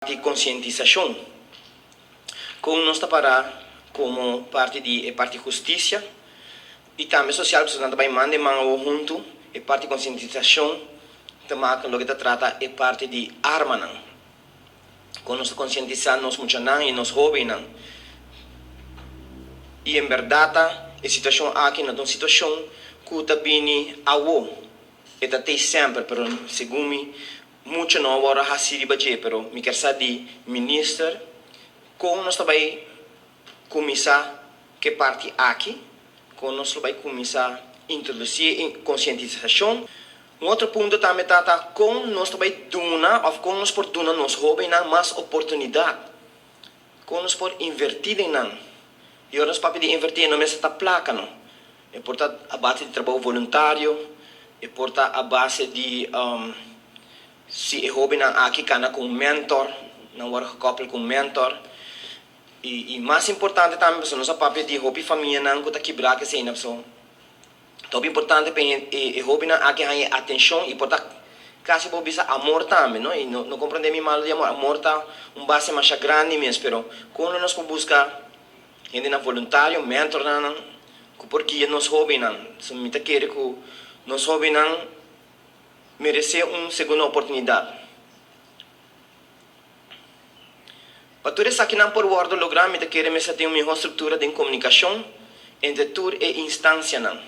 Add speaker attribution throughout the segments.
Speaker 1: Di konsientisashon. Kon nos ta para komo parti di e parti hustisia i tambe sosial pasobra nan ta bai man den man awor huntu. E parti konsientisashon ta maka loke ta trata e parti di armanan. Kon nos ta konsientisá nos muchanan i nos hóbennan. I en bèrdat ta e situashon aki no ta un situashon ku ta bini awor. E ta tei semper pero segun mi Mucho no a wòrdu hasi riba dje, pero mi kier sa di Minister kon nos ta bai kuminsá ku e parti aki, kon nos lo bai kuminsá introdusí e konsientisashon. Un otro punto tambe ta ta kon nos ta bai duna òf kon nos por duna nos hóbennan mas oportunidat, kon nos por invertí den nan. I ora nos papia di invertí e no mester ta plaka no, e por ta a base di trabou voluntario, e por ta a base di si e hobennan aki kana ku un mentor, nan wòrdu gekòpel ku un mentor. I i mas importante tambe pasobra nos a papia di hopi famianan ku ta kibrá ku esei pasobra ta hopi importante pa e e hobennan aki haña e atenshon i por ta kasi bo bisa amor tambe no, i no no komprendé mi malo di amor, amor ta un base masha grandi mes pero kon lo nos por buska Hendenan voluntario, mentornan ku por guia nos hóbennan. So mi ta kere ku nos hóbennan meresé un segundo oportunidat. Pa tur esakinan por wòrdu lográ mi ta kere mester tin un mihó struktura den komunikashon entre tur e instansianan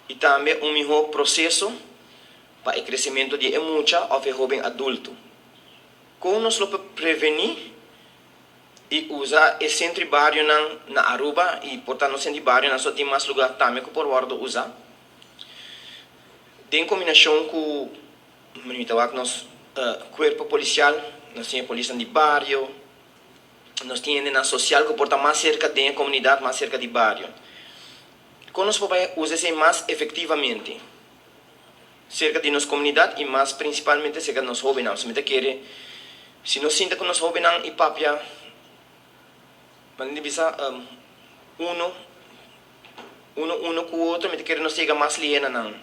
Speaker 1: i tambe un mihó proseso pa e kresementu di e mucha òf e hóben adulto. Kon nos lo por prevení I usa e sentro i barionan na Aruba i por ta no sentro i barionan so tin mas lugar tambe ku por wordo usa. Den kombinashon ku mi ta wak nos kuerpo polisial, nos tin e polisnan di bario, nos tin hendenan sosial ku por ta mas serka den e komunidat, mas serka di bario. Kon nos por bai usa esei mas efektivamente serka di nos komunidat i mas prinsipalmente serka di nos hóbennan. So mi ta kere si nos sinta ku nos hóbennan i papia manera di bisa uno uno uno ku otro mi ta kere nos yega mas lihé na nan.